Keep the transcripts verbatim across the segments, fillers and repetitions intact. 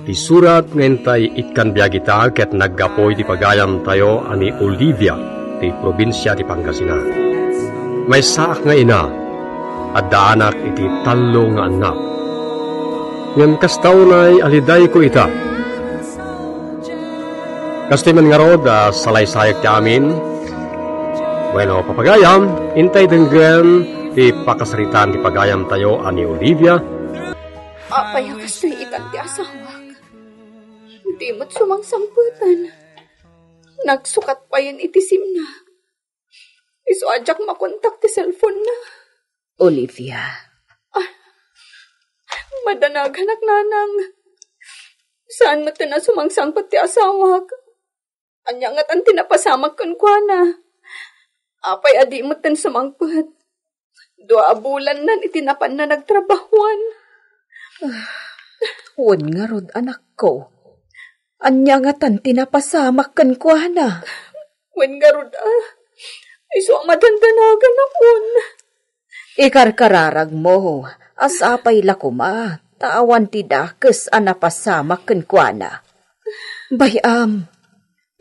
Ti surat nga intay ikkan biag ita ket naggapu iti pagayamtayo a ni Olivia ti probinsia ti Pangasinan. Maysaak nga ina, addaanak iti tallo nga annak. Ngem kasta unay a lidayko ita. Kastoy man ngarud a salaysayak ti amin. Wenno, papagayam, intay denggen ti pakasaritaan ti pagayamtayo a ni Olivia. Apay a kastoy itan ti asawak? Di met sumangsangpeten. Nagsukat payen iti simna. Isu a diak makontak ti cellphone-na. Olivia. Ah, madanaganak, nanang. Saan met a sumangsangpet ti asawak? Ania ngatan ti napasamak kenkuana? Apay a di metten sumangpet? Dua a bulannan iti napanna nagtrabahuan. Wen ngarud, anakko. Ania ngatan ti napasamak kenkuana? Wen ngarud, a. Isu a madandanaganakon. Ikarkararagmo, a sapay la koma, ta awan ti dakes a napasamak kenkuana. Bay-am,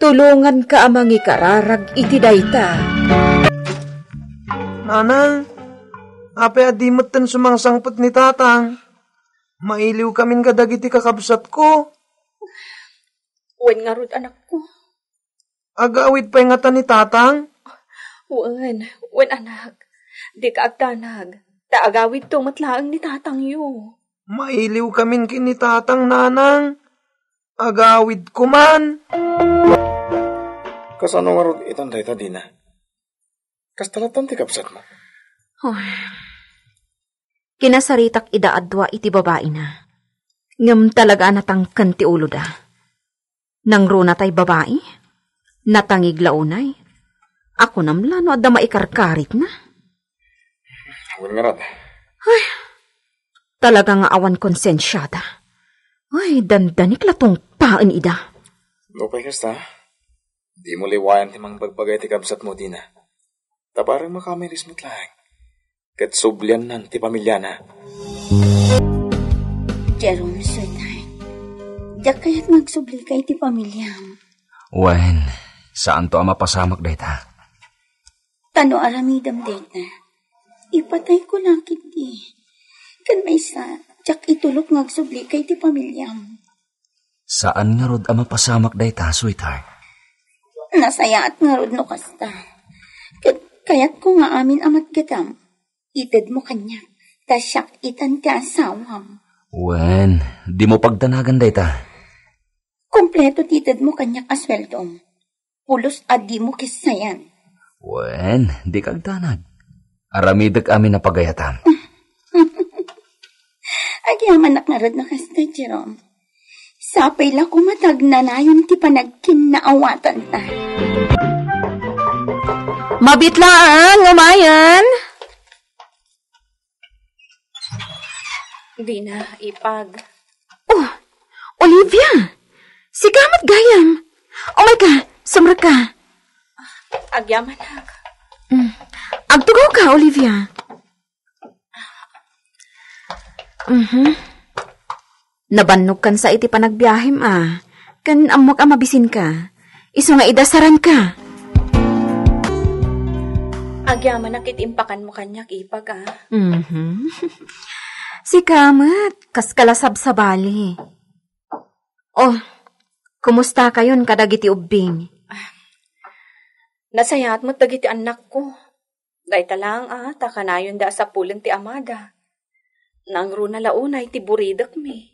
tulonganka a mangikararag iti dayta. Nanang, apay a di metten sumangsangpet ni Tatang? Mailiwkamin kadagiti kakabsatko. Wen ngarud, anakko. Agawid pay ngata ni Tatang? Wen, wen, anak. Dika agdanag. Ta agawidto met laeng ni Tatangyo. Mailiwkamin ken ni Tatang, nanang. Agawidko man. Kasano ngarud itan dayta, Dina? Kasta latta ti kabsatmo? Oh. Kinasaritak ida a dua iti babaina. Ngem talaga a natangken ti uloda. Nangruna tay babai? Natangig la unay? Akunam la no adda maikarkaritna? Wen ngarud. Ay, talaga nga awan konsensiada. Ay, dandanik la tungpaen ida. Nupay kasta, dimo liwayan ti mangbagbagay ti kabsatmo, Dina. Ta bareng makamiris met laeng. Ket subliannan ti pamiliana. Jerome, sweetheart, diak kayat nga agsublika iti pamiliam. Wen, saanto a mapasamak dayta. Ta no aramidem dayta, ipatayko la ketdi. Ken maysa, diak itulok nga agsublika iti pamiliam. Saan ngarud a mapasamak dayta, sweetheart. Nasayaat ngarud no kasta. Ket kayatko nga amin a matgetam, itedmo kaniak, ta siak itan ti asawam. Wen, dimo pagdanagan dayta. Kompleto ti itedmo kaniak a sueldom. Pulos a dimo kissayan. Wen, dika agdanag. Aramidek amin a pagayatam. Agyamanak ngarud no kasta, Jerome. Sapay la koma ta agnanayon ti panagkinnaawatanta. Mabit laeng, umayen. Dina, ipag. Oh, Olivia! Sika met gayam. Umay ka, sumrek ka. Agyamanak. Mm. Agtugaw ka, Olivia. Mhm. Nabannogkan sa iti panagbiahem a. Ken ammok a mabisinka. Isu nga idasaranka. Agyamanak iti impakanmo kaniak, ipag a. Mhm. Sika met, kas kalasabsabali. Oh, kumusta kayon kadagiti ubbing? Nasayaat met dagiti annakko. Dayta laeng a, ta kanayonda a sapulen ti amada. Nangruna la unay ti buridekmi.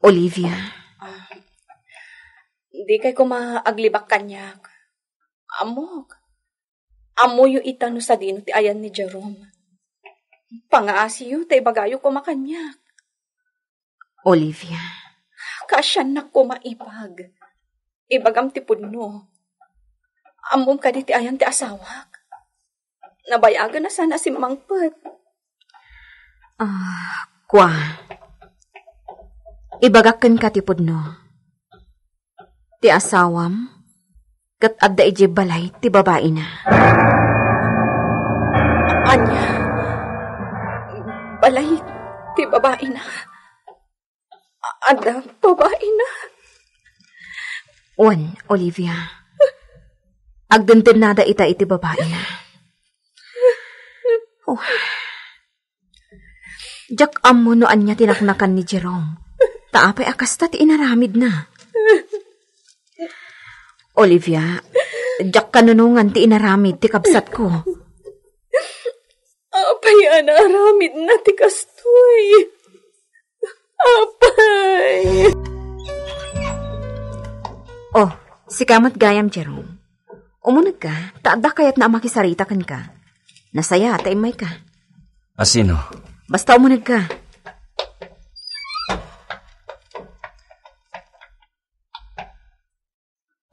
Olivia. Ah, dikay koma aglibak kaniak. Ammok. Ammoyo ita no sadino ti ayan ni Jerome. Pangaasiyo ta ibagayo koma kaniak. Olivia. Kaasiannak koma, ipag. Ibagam ti pudno. Ammom kadi ti ayan ti asawak? Nabayagen a saan a simmangpet. Ah, kua. Ibagak kenka ti pudno. Ti asawam, ket adda idiay balay ti babaina. Ania? Balay ti babaina? A-, Adda babaina. Wen, Olivia. Agdendennada ita iti babaina. Oh. Diak ammo no ania ti naknakan ni Jerome. Ta apay a kasta ti inaramidna. Olivia, diak kanunongan ti inaramid ti kabsatko. Apay a naaramidna ti kastoy? Apay! Oh, sika met gayam, Jerome. Umunegka, ta adda kayatna a makisarita kenka. Nasayaat ta immayka. Asino? Basta umunegka.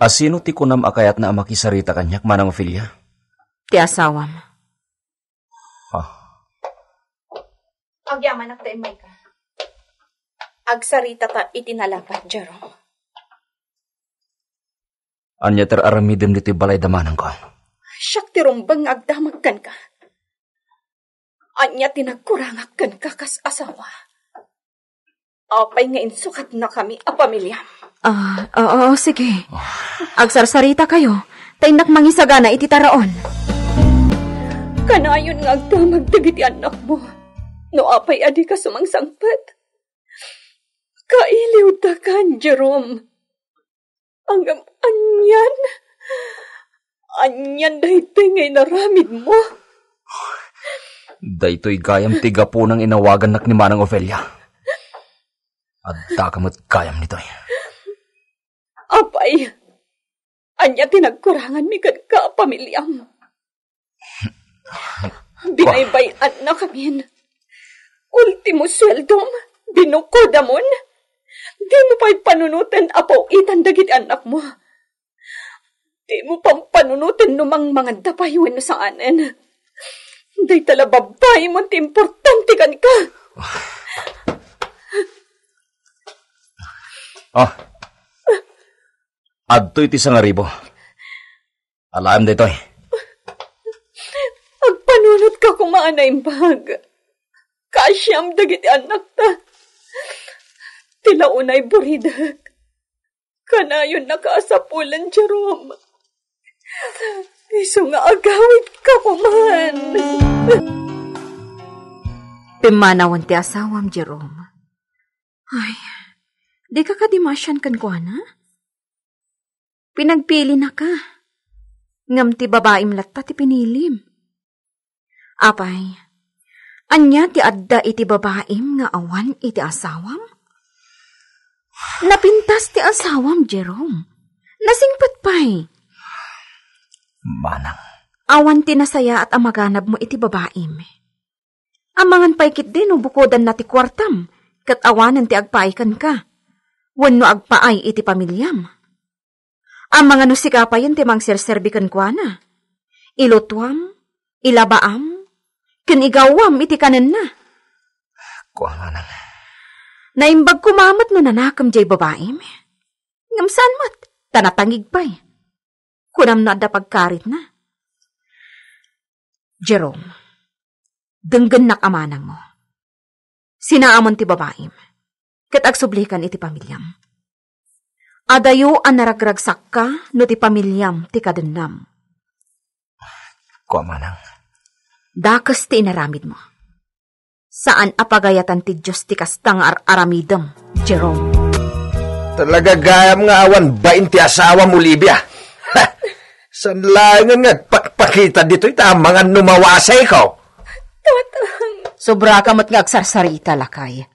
Asino ti kunam a kayatna a makisarita kaniak, Manang Ofelia? Ti asawam. Ah. Agyamanak ta immayka. Agsaritata iti nalabad, Jerome. Ania ti ar-aramidem ditoy balay da manangko? Siak ti rumbeng nga agdamag kenka. Ania ti nagkurangak kenka kas asawa? Apay nga insukatnakami a pamiliam? Ah, oo, sige. Agsarsarita kayo. Ta innak mangisagana iti taraon. Kanayon nga agdamag dagiti annakmo. No apay a dika sumangsangpet, kailiwdakan, Jerome. Ngem anian? Anian daytoy nga inaramidmo? Daytoy gayam ti gapuna nga inawagannak ni Manang Ofelia. Addaka met gayam ditoy. Apay, ania ti nagkuranganmi kenka a pamiliam? Binaybay-annakamin. Ultimo sueldom, binukodamon. Dimo pay panunoten a paw-itan dagiti annakmo. Dimo pampanunoten no mangmanganda pay wenno saanen. Dayta la babaymon ti importante kenka. Ah. Adtoy ti sangaribo. Alaem daytoy. Agpanunotka koma a naimbag. Kaasiam dagiti annakta. Ti la unay buridek. Kanayonnaka a sapulen, Jerome. Isu nga agawidka koman. Pimmanawen ti asawam, Jerome. Ay, dika kadi masian kenkuana? Pinagpilinaka, ngem ti babaim latta ti pinilim. Apay, ania ti adda iti babaim nga awan iti asawam? Napintas ti asawam, Jerome. Nasingpet pay. Manang. Awan ti nasayaat a maganabmo iti babaim. Amangan pay ketdi no bukodanna ti kuartam, ket awanen ti agpaay kenka, wenno agpaay iti pamiliam. Amangan no sika payen ti mangserserbi kenkuana. Ilutuam, ilabaam, ken igawam iti kanenna. Kua, Manang. Naimbag koma met no nanakem jay babaim. Ngem saan met, ta natangig pay. Kunam no adda pagkaritna. Jerome, denggennak a manangmo. Sinaamon ti babaim, ket agsublikan iti pamiliam. Adayo a naragragsakka no ti pamiliam ti kadennam. Kua, Manang. Dakes ti inaramidmo. Saan a pagayatan ti Dios ti kasta nga ar-aramidem, Jerome. Talaga gayam nga awan bain ti asawam, Olivia. Ha! Saan laengen nga agpakpakita ditoy ta amangan no mawasayko? Tatang. Sobraka met nga agsarsarita, lakay.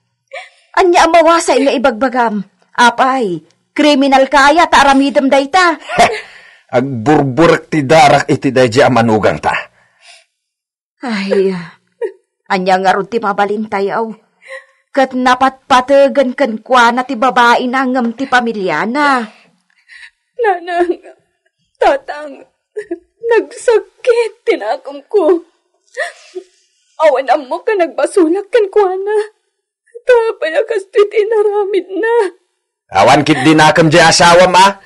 Ania a mawasay nga ibagbagam? Apay, kriminal kaya ta aramidem dayta? Agburburek ti darak iti daydi a manugangta. Ay, ania ngarud ti mabalintayo? Ket napatpategen kenkuana ti babaina ngem ti pamiliana. Nanang, tatang, nagsakit ti nakemko. Awan ammok a nagbasolak kenkuana. Ta apay a kastoy ti inaramidna? Awan ketdi nakem jay asawam, a?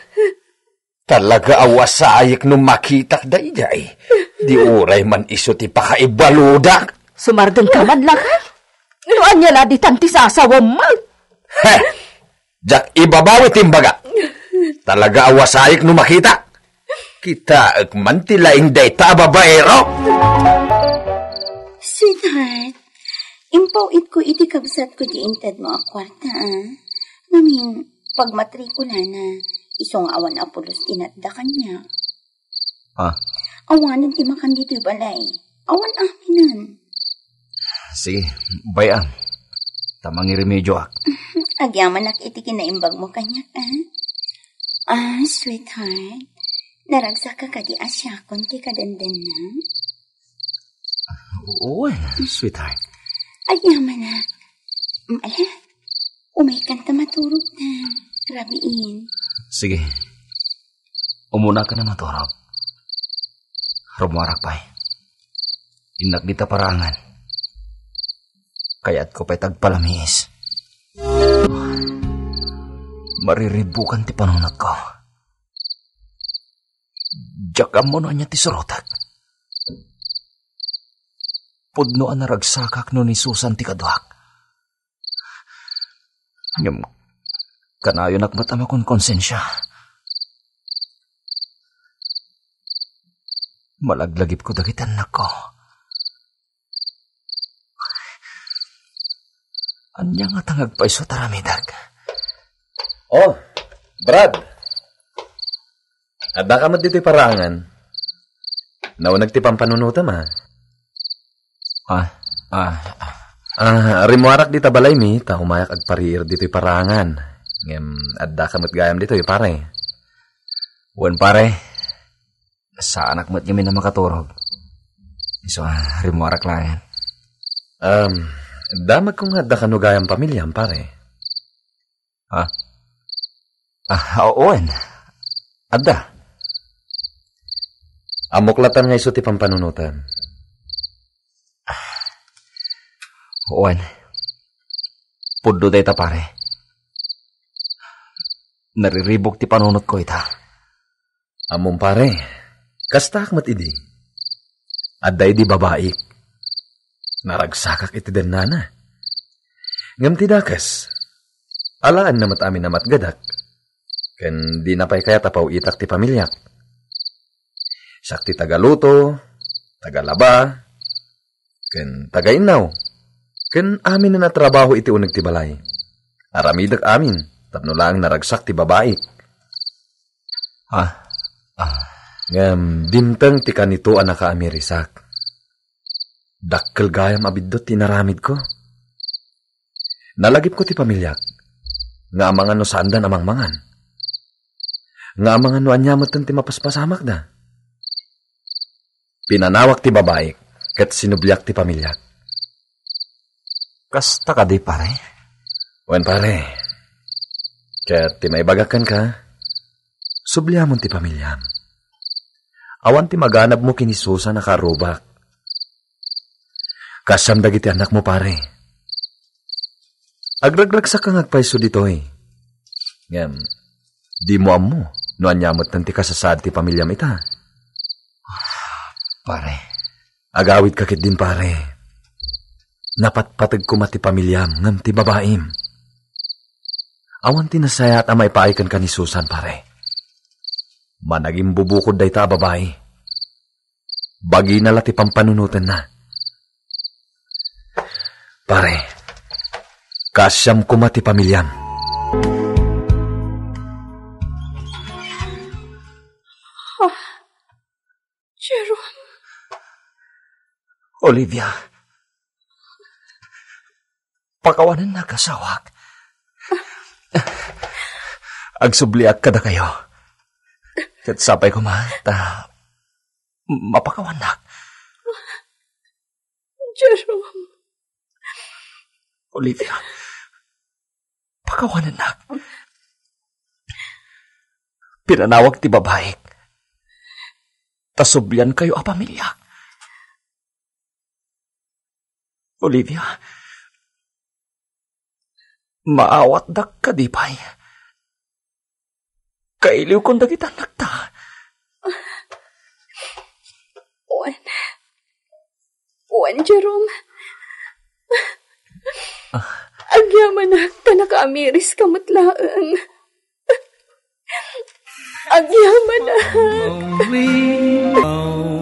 Talaga a wasayek no makitak daydiay. Di uray man isu ti pakaibaludak. Sumardengka man, lakay. No ania la ditan ti sasawam man? Heh! Diak ibabawi ti imbaga. Talaga a wasaik no makitak. Kitaek man ti laing dayta a babaero. Sweetheart, impaw-itko iti kabsatko ti intedmo a kuarta, a. Ngamin, pagmatrikulana, isu nga awan a pulos ti natda kaniak. Ah. Awanen ti makan ditoy balay. Awan aminen. Sige, bay-am. Ta mangirimedioak. Agyamanak iti kinaimbagmo kaniak, a? Ah, sweetheart. Naragsakka kadi a siakon ti kadendennam? Wen, sweetheart. Agyamanak. Mm, ala, umaykan ta maturog ta. Rabiin. Sige. Umunakan a maturog. Rummuarak pay. Innak dita paraangan. Kayatko pay ti agpalamiis. Mariribukan ti panunotko. Diak ammo no ania ti surotek. Pudno a naragsakak no ni Susan ti kaduak. Ngem, kanayonak met a makonkonsensia. Malaglagipko dagiti annakko. Ania ngata nga agpayso ti aramidek? Oh, Brad. Addaka met ditoy paraangan. Nauneg ti pampanunotem, a. Ah, ah, ah. Ah, rimmuarak dita balaymi, ta umayak agpariir ditoy paraangan. Ngem, addaka met gayam ditoy, pare. Wen, pare. Saanak met ngamin a makaturog. Isu a, rimmuarak laeng. Um, damagko nga adda kano gayam pamiliam, pare. Ha? Ah, wen. Adda. Ammok latta nga isu ti pampanunotem. Wen. Pudno dayta, pare. Nariribuk ti panunotko ita. Ammom, pare, kastaak met idi. Adda idi babaik. Naragsakak iti dennana. Ngem ti dakes, alaenna met amin a matgedak. Ken dina pay kayat a paw-itak ti pamiliak. Siak ti tagaluto, tagalaba, ken tagainnaw, ken aminen a trabaho iti uneg ti balay. Aramidek amin, tapno laeng naragsak ti babaik. Ah, ah. Ngem dimteng ti kanito a nakaamirisak. Dakkel gayam a biddut ti inaramidko. Nalagipko ti pamiliak, nga amangan no saandan a mangmangan. Nga amangan no ania metten ti mapaspasamakda. Pinanawak ti babaik, ket sinubliak ti pamiliak. Kasta kadi, pare? Wen, pare. Ket ti maibagak kenka, subliamon ti pamiliam. Awan ti maganabmo ken ni Susan a kaarrubak. Kaasiam dagiti annakmo, pare. Agragragsakka nga agpayso ditoy. Ngem, dimo ammo no ania metten ti kasasaad ti pamiliam ita. Pare. Agawidka ketdin, pare. Napatpateg koma ti pamiliam ngem ti babaim. Awan ti nasayaat a maipaay kenka ni Susan, pare. Managimbubukod dayta a babai. Bagina la ti pampanunotenna. Pare, kaasiam koma ti pamiliam. Ah, Jerome. Olivia, pakawanennak, asawak. Agsubliak kadakayo. Ket sapay koma ta mapakawannak. Jerome. Olivia, pakawanennak. Pinanawag ti babaik ta subliankayo a pamiliak. Olivia, maawatdak kadi pay? Kailiwkon dagiti annakta. Wen. Wen, Jerome. Ah, Agyamanak ta nakaamiriska met laeng. Agyamanak.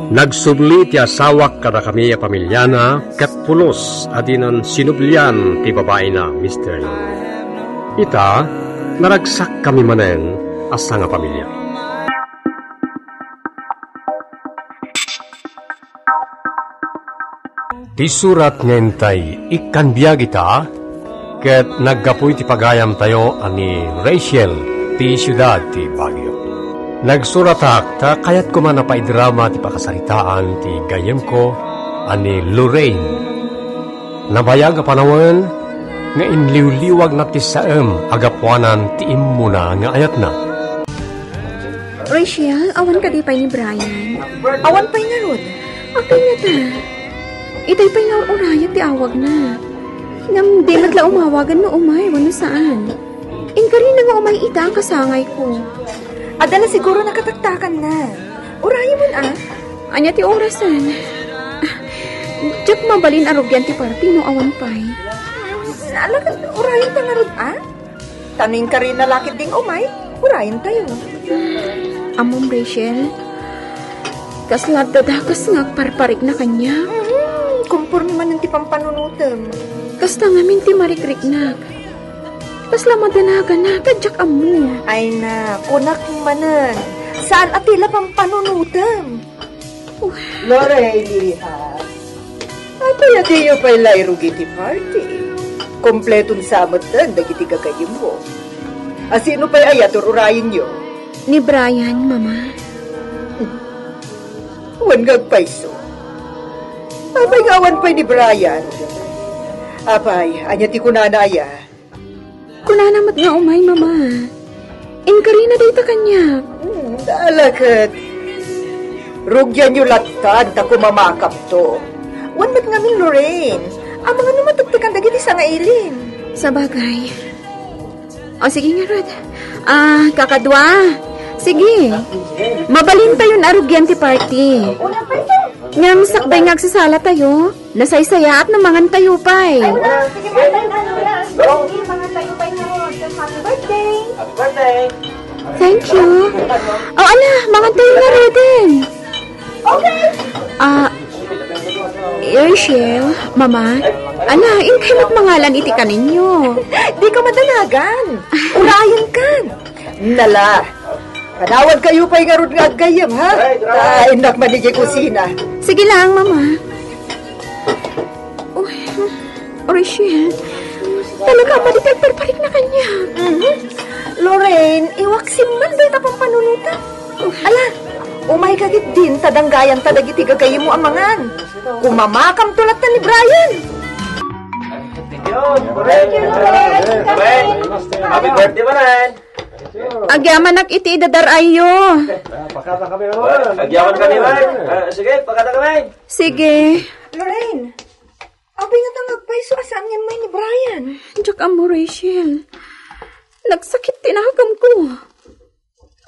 Nagsubli ti asawak kadakami a pamiliana ket pulos a dinan sinublian ti babaina, Mister Yun. Ita, naragsakkami manen a sangapamilia. Ti surat nga intay ikkan biag ita, ket naggapu iti pagayamtayo a ni Rachel ti siudad ti Baguio. Nagsuratak ta kayat koma a paidrama ti pakasaritaan ti gayyemko a ni Lorraine. Nabayag a panawen nga inliwliwagna ti saem a gapuanan ti immuna nga ayatna. Rachel, awan kadi pay ni Brian? Awan pay ngarud. Apay ngata? Itay pay nga ur-urayat ti awagna. Ngem di met la umawagan no umay wenno saan. Inkarina nga umay ita a kasangayko. Adda la siguro nakataktakanna. Urayemon a. Ania ti orasen? Diak mabalin a rugian ti party no awan pay. Ala ket urayenta ngarud a? Ta no inkarina la ketdi nga umay, urayentayo. Ammom, Rachel, kasla adda dakes nga agparparikna kaniak. Mhm, konporme manen ti pampanunotem. Kasta ngamin ti marikriknak. Kasla madanaganak, diak ammo. Ay na, kunak manen. Saan a ti la pampanunotem? Lorraine, iriha. Apay a diyo pay la irugi ti party? Kompleton sa metten dagiti gagayyemmo. A sino pay aya ti ur-urayenyo? Ni Brian, Mama. Wen nga agpayso. Apay nga awan pay ni Brian? Apay, ania ti kunana aya? Kunana met nga umay, Mama. Inkarina dayta kaniak. Hmm, ala ket. Rugianyo lattan ta kumamakamto. Wen met ngamin, Lorraine. Amangan no matektekan dagiti sangailin. Sabagay. O, sige ngarud. Ah, kakadua. Sige. Mabalintayon a rugian ti party. Ngem sakbay nga agsasalatayo, nasaysayaat no mangantayo pay. Ay, wala. Sige, bye-bye, ano, wala. Sige, mangantayo pay ngarud. Happy birthday. Happy birthday. Thank you. O, ala, mangantayo ngaruden. Okay. Ah, Rachel, Mama, ala, inkay met mangalan iti kaninyo. Dika madanagan. Urayenkan. Nala, panawankayo pay ngarud nga aggayyem, ha? Ay, grabe. Ta innak man idiay kusina. Sige lang, Mama. Uy, Rachel, talaga, madi ti agparparikna kaniak. Mhm. Lorraine, iwaksim man dayta pampanunotem. Ala, umayka ketdin ta danggayanta dagiti gagayyemmo a mangan. Kumamakamto latta ni Brian. Yun, correct. Correct. Happy birthday, Brian. Agyamanak iti idadar-ayyo. Ah, pakata kami, Brian. Agyaman kami, Brian. Ah, sige, pakata kami. Sige. Lorraine, apay ngata nga agpayso a saan nga immay ni Brian? Diak ammo, Rachel. Nagsakit ti nakemko.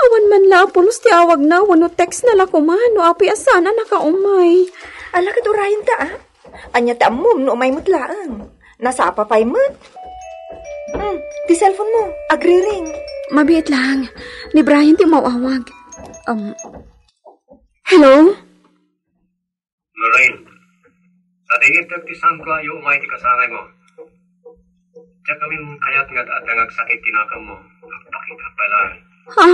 Awan man la a pulos ti awagna wenno text na la koma no apay a saan a nakaumay. Ala ket urayenta, a? Ania ti ammom no umay met laeng? Nasapa pay met? Hmm, ti cellphone mo, agriring. Mabiit lang. Ni Brian ti umawawag. Um, hello? Lorraine, sadingit ti saanko a umay ti kasangaymo. Diak ngamin kayat nga adda nga agsakit ti nakemmo. Agpakita pay laeng. Ha?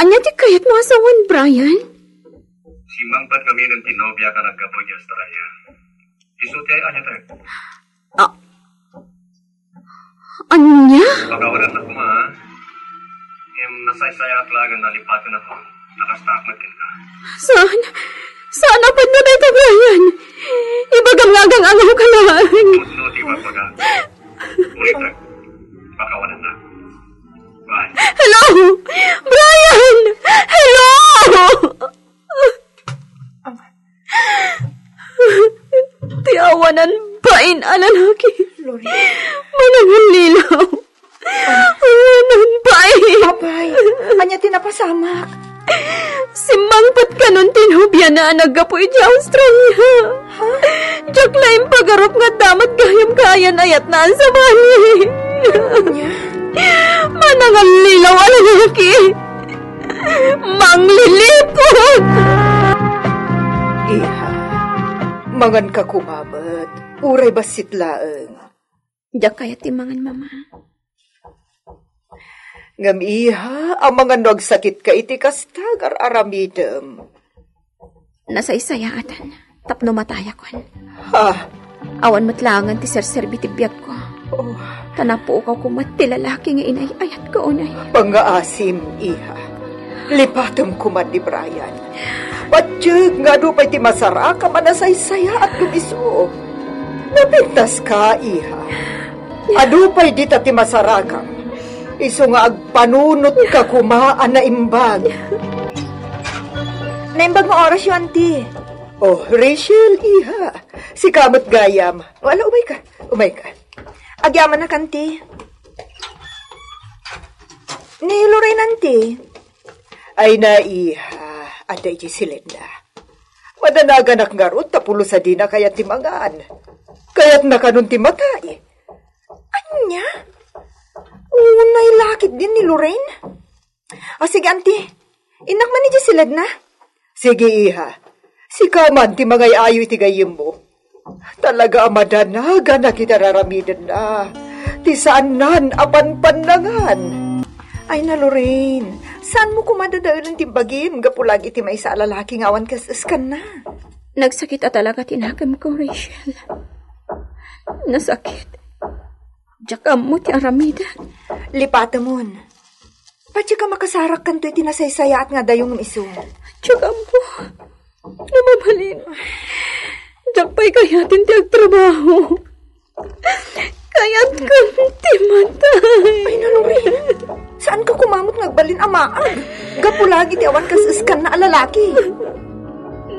Ania ti kayatmo a sawen, Brian? Simmangpet ngamin ti nobiak a naggapu idiay Australia. Isu ti ay-ayatek. Ah, Ania? Pakawanan na koma, ha? Ngem nasaysayaat laeng a nalipatenakon. Nakastaak met kenka. Saan? Saan a pudno dayta, Brian? Ibagam nga agang-angawka laeng. Pudno ti ibagbaga. Ulitek, pakawanan na. Bye. Hello? Brian! Hello! Ti awanan bain a lalaki. Lorraine. Manangallilaw. Awanan bain. Apay, ania ti napasamak? Simmangpet kanon ti nobiana a naggapu idiay Australia. Ha? Diak la impagarup nga adda met gayam kaayan-ayatna a sabali. Manangallilaw a lalaki. Mangliliput! Iha, manganka koma met, uray bassit laeng. Diak kayat ti mangan, Mama. Ngem iha, amangan no agsakitka iti kasta nga ar-aramidem. Nasaysayaatan tapno matayakon. Ha? Awan met laengen ti serserbi ti biagko. Oh. Ta napukawko met ti lalaki nga inay-ayatko unay. Pangngaasim, iha. Lipatem koma ni Brian. Patiek nga adu pay ti masarakam a nasaysayaat ngem isu. Napintaska, iha. Adu pay dita ti masarakam. Isu nga agpanunotka koma a naimbag. Naimbag nga orasyo, anti. Oh, Rachel, iha. Sika met gayam. Wala, umayka. Umayka. Agyamanak, anti. Ni Lorraine, anti. Ay na, iha, adda iti silenna. Madanaganak ngarud ta pulos a dina kayat ti mangan. Kayatna kanon ti matay. Ania? Unay lakit din ni Lorraine? O, sige, anti. Innak man iti siledna. Sige, iha. Sika man ti mangay-ayo iti gayyemmo. Talaga a madanaganak iti ar-aramidenna. Ti saannan a panpannangan. Ay na, Lorraine, saanmo koma dadaelen ti bagim gapu lagi iti maysa a lalaki nga awan kas-eskanna? Nagsakit a talaga ti nakemko, Rachel. Nasakit. Diak ammo ti aramiden. Lipatemon. Patien a makasarakkanto iti nasaysayaat nga adayo ngem isu. Diak ammo. Nga mabalin. Diak pay kayaten ti agtrabaho. Kayatkon ti matay. Ay, na, Lorraine. Saanka koma met nga agbalin a maag? Gapu lagi ti awan kas-eskanna a lalaki.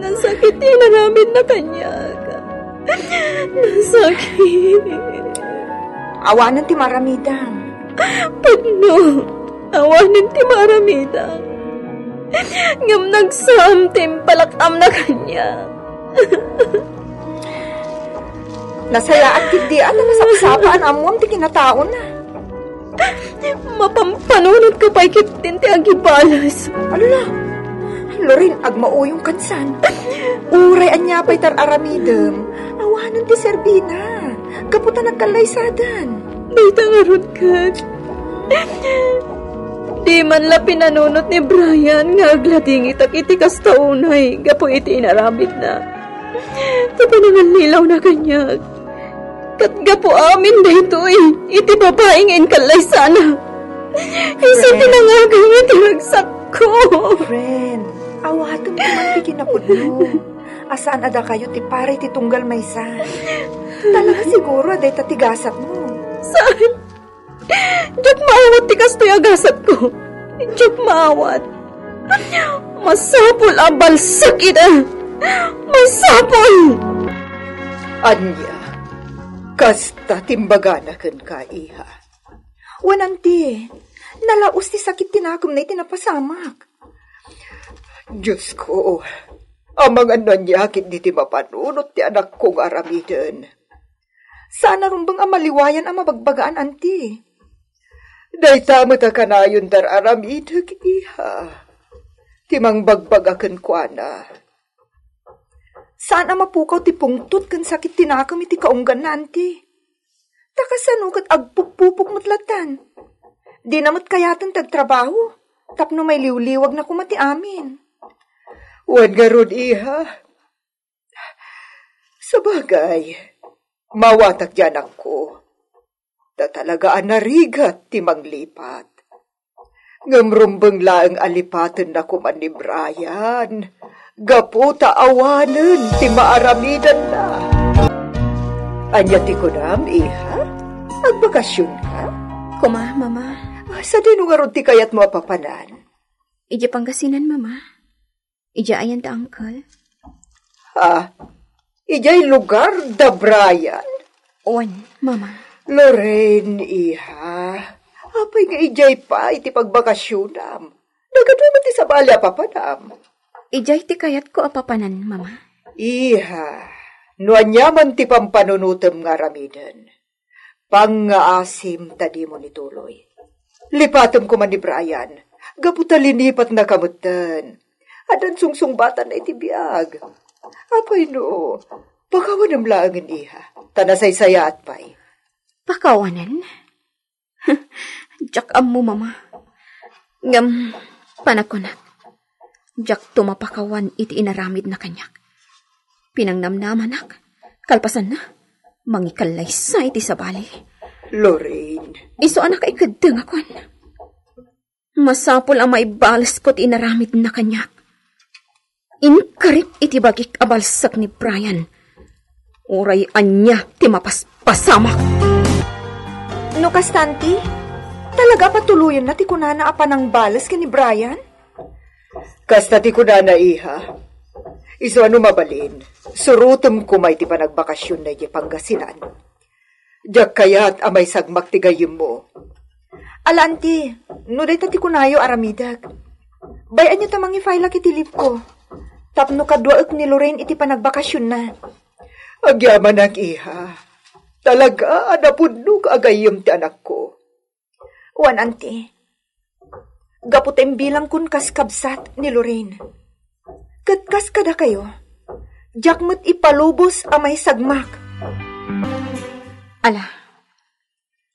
Nasakit ti inaramidna kaniak. Nasakit. Awanen ti maaramidam. Pudno. Awanen ti maaramidam. Ngem nagsam ti impalak-amna kaniak. Nasayaat ketdi a nasapsapa a naammoam ti kinataona. Mapampanunotko pay ketdin ti agibales. Ala, Lorraine, agmauyongkan san. Uray ania pay ti ar-aramidem, awanen ti serbina. Gapu ta nagkallaysadan. Dayta ngarud ket. Di man la pinanunot ni Brian nga agladingitak iti kasta unay gapu iti inaramidna. Ta panangallilawna kaniak. Ket gapu amin daytoy, iti babai nga inkallaysana. Isu ti nangagaw iti ragsakko. Friend, awatem ti man ti kinapudno. A saan a dakayo ti para iti tunggal maysa. Talaga siguro a dayta ti gasatmo. Saan? Diak maawat ti kastoy a gasatko. Diak maawat. Masapul a balsak ida. Masapul! Ania, kasta ti imbagana kenka, iha? Wen, anti, nalaus ti sakit ti nakemna iti napasamak. Diosko, amangan no ania ketdi ti mapanunot ti anakko nga aramiden. Saan a rumbeng a maliwayan a mabagbagaan, anti. Dayta met a kanayon ti ar-aramidek, iha. Ti mangbagbaga kenkuana. Saan a mapukaw ti pungtot ken sakit ti nakem iti kaungganna, anti. Ta kasano ket agpupupok met lattan. Dina met kayaten ti agtrabaho, tapno mailiwliwagna koma ti amin. Wen ngarud, iha. Sabagay, maawatak ti anakko. Ta talaga a narigat ti manglipat. Ngem rumbeng laeng a lipatenna koma ni Brian, gapu ta awanen ti maaramidanna. Ania ti kunam, iha? Agbakasionka? Koma, Mama. Ah, sadino ngarud ti kayatmo a papanan? Idiay Pangasinan, Mama. Idiay ayan da Uncle? Ha? Idiay lugar da Brian? Wen, Mama. Lorraine, iha. Apay nga idiay pay ti pagbakasionam? Nagadu met ti sabali a papanam. Idiay ti kayatko a papanan, Mama. Iha, No aniaman ti pampanunotem nga aramiden, pangngaasim ta dimo nituloy. Lipatem koma ni Brian, gapu ta linipatnaka metten. Addan sungsungbatanna iti biag. Apay no, pakawanem laengen, iha, ta nasaysayaat pay. Pakawanen? Diak ammo, Mama. Ngem, panagkunak, diakto mapakawan iti inaramidna kaniak. Pinangnamnamanak, kalpasanna, mangikallaysa iti sabali. Lorraine. Isu a nakaikeddeng a kuan. Masapul a maibalesko ti inaramidna kaniak. Inkarik iti bagik a balsek ni Brian. Uray ania ti mapaspasamak. No kasta, Auntie, talaga patuloyenna ti kunana a panangbales ken ni Brian? Kasta ti kunana, iha. Isu a no mabalin, surotem koma iti panagbakasionna idiay Pangasinan. Diak kayat a maisagmak ti gayyemmo. Ala, Auntie, no dayta ti kunayo, aramidek. Bay-anyo ta mangifailak iti leave ko. Tapno kaduaek ni Lorraine iti panagbakasionna. Agyamanak, iha. Talaga a napudnok a gayyem ti anakko. Wen, Auntie, gapu ta imbilangkon kas kabsat ni Lorraine. Ket kas kadakayo, diak met ipalubos a maisagmak. Ala,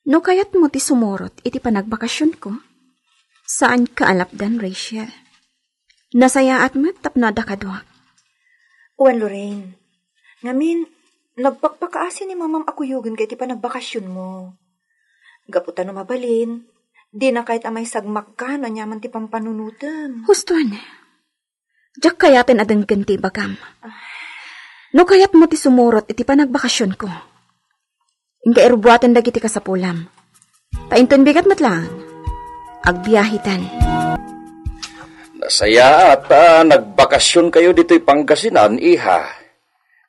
no kayatmo ti sumurot iti panagbakasionko, saanka a lapdan, Rachel. Nasayaat met tapno adda kaduak. Wen, Lorraine, ngamin, nagpakpakaasi ni Mamam a kuyogenka iti panagbakasionmo. Gapu ta no mabalin, dina kayat a maisagmakka no aniaman ti pampanunotem. Huston, diak kayaten a denggen ti ibagam. No kayatmo ti sumurot iti panagbakasionko, inka irubbuaten dagiti kasapulam. Ta inton bigat met laeng, agbiaheten. Nasayaat a nagbakasionkayo ditoy Pangasinan, iha.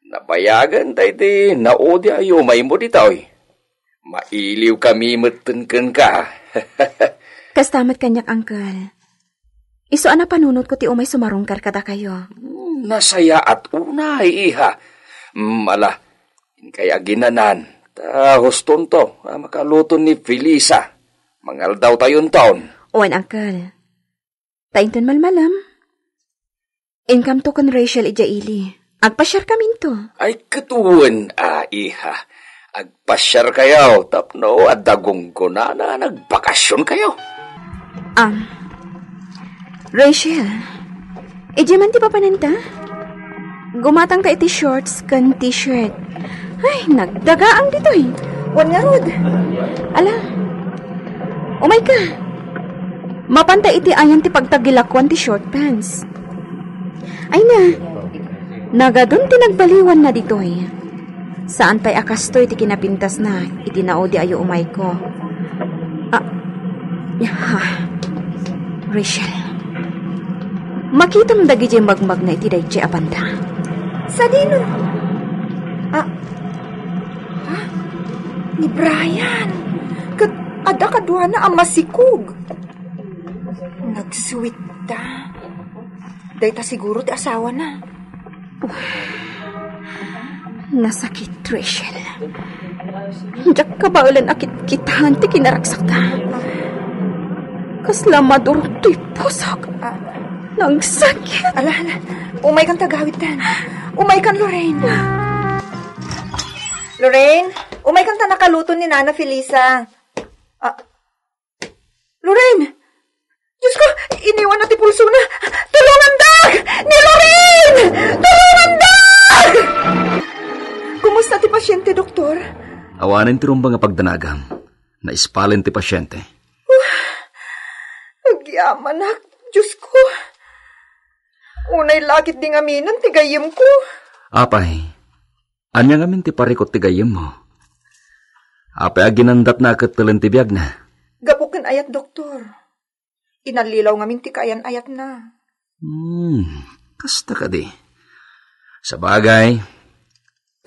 Nabayagen daydi naudi a yumaymo ditoy. Mailiwkami metten kenka. Kasta met kaniak, Uncle. Isu a napanunotko ti umay sumarungkar kadakayo. Hmm, nasayaat unay, iha. Hmm, ala, inkay aginanan. Ta hustonto a makaluton ni Felisa. Mangaldawtayonton. Wen, Uncle. Ta inton malmalem, inkamto ken Rachel idiay ili. Agpasiarkaminto. Ay, ket wen a, iha. Agpasiarkayo tapno adda gunggonana a nagbakasionkayo. Am, Rachel, idiay man ti papananta? Gumatangka iti shorts ken t-shirt. Ay, nagdagaang ditoy. Wen ngarud. Ala, umayka. Mapanta iti ayan ti pagtagilakuan ti short pants. Ay na, nagadun ti nagbaliwanna ditoy. Saan pay a kastoy ti kinapintasna iti naudi a yuumayko. Ah, ha. Rachel, makitam dagidiay magmagna iti daydiay a banda. Sadino? Ah, ha? Ni Brian. Ket adda kaduana a masikog. Nagsuitta. Dayta siguro ti asawana. Nasakit, Rachel. Diak kabaelan a kitkitaen ti kinaragsakta. Kasla madurog toy pusok. Ah. Nagsakit. Ala, ala. Umaykan ta gawidtan. Umaykan, Lorraine. Lorraine, umaykan ta nakaluton ni Nana Felisa. Ah, Lorraine! Diyos ko, iniwan na ti pulsona! Tulungandak! Ni Lorraine! Tulungandak! Kumusta ti pasyente, doktor? Awanen ti rumbeng a pagdanagam. Naispalen ti pasyente. Agyamanak, Diyos ko. Unay lakit di ngaminen ti gayyemko. Apay, ania ngamin ti parikut ti gayyemmo? Apay a ginandatna a kettelen ti biagna? Gapu ken ayat, doktor. Inallilaw ngamin ti kaayan-ayatna. Hmm, kasta kadi. Sabagay,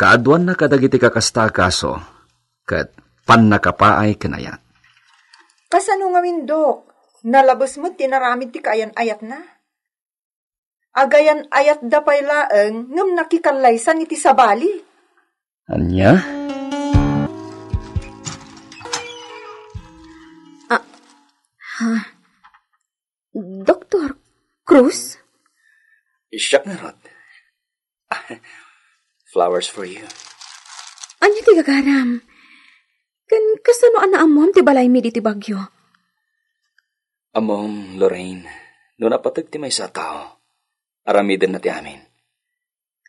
kaaduanna kadagiti kakasta a kaso, ket pannakapaay ken ayat. Kasano ngamin, Dok? Nalabes met ti inaramid ti kaayan-ayatna. Agayan-ayatda pay laeng ngem nakikallaysan iti sabali. Ania? Ah, ha? Doktor Cruz? Siak ngarud. Flowers for you. Ania ti gagaram? Ken kasano a naammoam ti balaymi ditoy Baguio? Ammom, Lorraine, no napateg ti maysa a tao, aramidenna ti amin.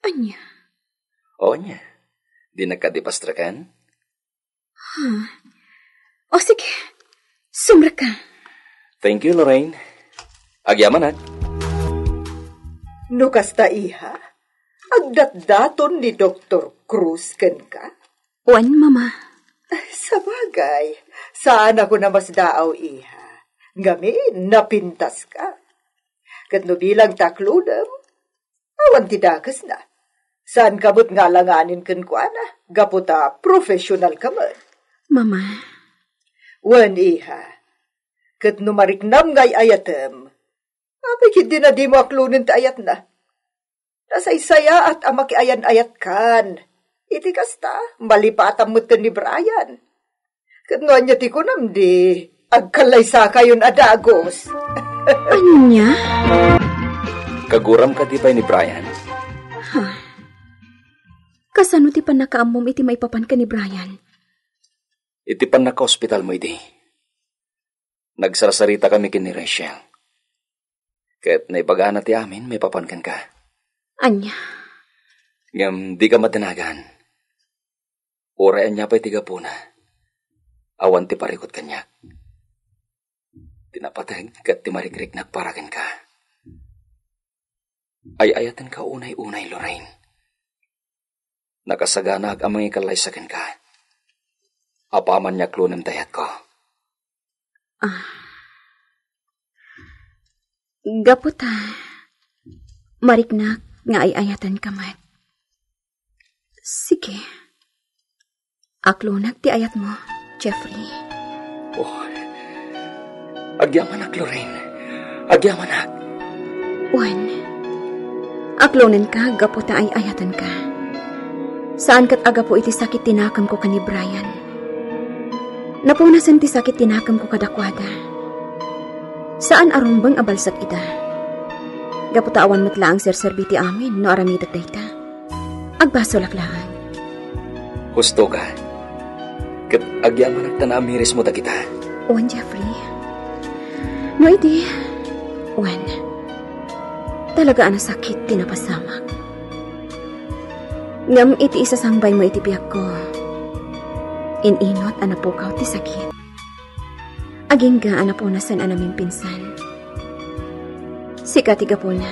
Ania? O, ania? Dinak kadi pastreken? Huh. O, sige. Sumrekka. Thank you, Lorraine. Agyamanak. No kasta, iha, agdatdaton ni Doktor Cruz kenka? Wen, Mama. Sabagay, saan a namasdaaw, iha. Ngamin, napintaska. Ket no bilang ta aklodem, awan ti dakesna. Saanka met nga alanganen kenkuana, gapu ta professional ka met. Mama. Wen, iha. Ket no mariknam nga ay-ayatem, apay ketdi a dimo aklonen ti ayatna? Nasaysayaat a makiayan-ayatkan. Iti kasta, malipatam metten ni Brian. Ket no ania ti kunam di, agkallaysakayon a dagus. Ania? Kaguram kadi pay ni Brian? Ha? Kasano ti pannakaammom iti maipapan ken ni Brian? Iti pannakaospitalmo idi, nagsarasaritakami ken ni Rachel. Ket naibagana ti amin maipapan kenka. Ania? Ngem dika madanagan. Uray ania pay ti gapuna, awan ti parikut kaniak. Ti napateg ket ti marikriknak para kenka. Ay-ayatenka unay-unay, Lorraine. Nakasaganaak a mangikallaysa kenka. Apaman nga aklonem ti ayatko. Ah. Gapu ta mariknak nga ay-ayatenka met. Sige. Aklonak ti ayatmo, Jeffrey. Oh. Agyamanak, Lorraine. Agyamanak. Wen, aklonenka gapu ta ay-ayatenka. Saan ket a gapu iti sakit ti nakemko ken ni Brian. Napunasen ti sakit ti nakemko kadakuada. Saan a rumbeng a balsek ida. Gapu ta awan met laeng serserbi ti amin no aramidek dayta. Agbasolak laeng. Husto ka. Ket agyamanak ta naamirismo dagita. Wen, Jeffrey. No idi, wen. Talaga a nasakit ti napasamak. Ngem iti isasangbaymo iti biagko, in-inut a napukaw ti sakit. Agingga a napunasen a namimpinsan. Sika ti gapuna.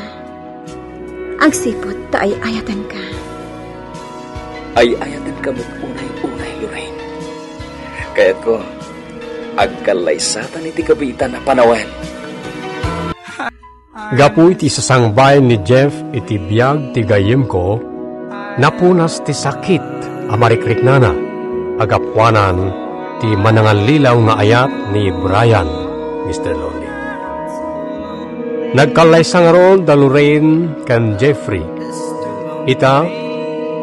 Agsipud ta ay-ayatenka. Ay-ayatenka met unay-unay, Lorraine. Kayatko, agkallaysatan iti kabiitan a panawen. Gapu iti sasangbay ni Jeff iti biag ti gayyemko, napunas ti sakit a marikriknana a gapuanan ti manangallilaw nga ayat ni Brian, Mister Lonely. Nagkallaysa ngarud da Lorraine ken Jeffrey. Ita,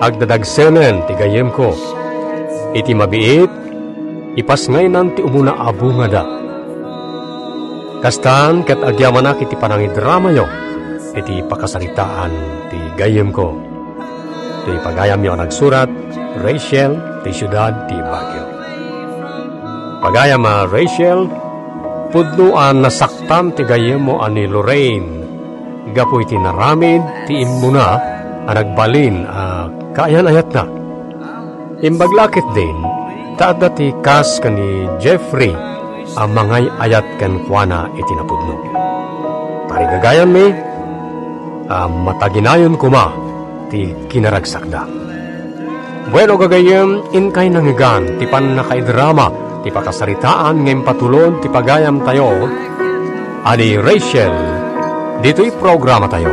agdadagsenen ti gayyemko. Iti mabiit, ipasngaynan ti umuna a bungada. Kastan ket agyamanak iti panangidramayo iti pakasaritaan ti gayyemko. Ti pagayamyo a nagsurat, Rachel, ti siudad ti Baguio. Pagayam a Rachel, pudno a nasaktam ti gayyemmo a ni Lorraine gapu iti naramid ti immuna a nagbalin a kaayan-ayatna. Imbag la ketdin, ta adda ti kas ken ni Jeffrey a mangay-ayat kenkuana iti napudno. Tarigagayammi a mataginayon koma ti kinaragsakda. Bueno, gagayyem, inkay nangngegan ti pannakaidrama ti pakasaritaan nga impatulod ti pagayamtayo a ni Rachel ditoy programatayo,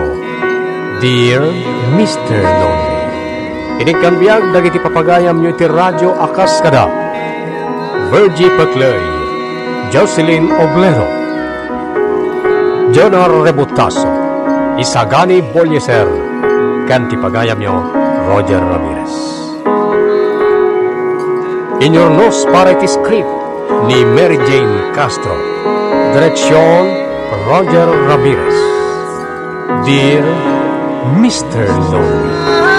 Dear Mister Lonely. Inikkan biag dagiti papagayamyo iti radio a kas kada Virgie Peclay, Jocelyn Oblero, Jonah Rebutaso, Isagani Bolieser, ken ti pagayamyo, Roger Ramirez. Inyurnos para iti script ni Mary Jane Castro. Direksyon, Roger Ramirez. Dear Mister Lonely.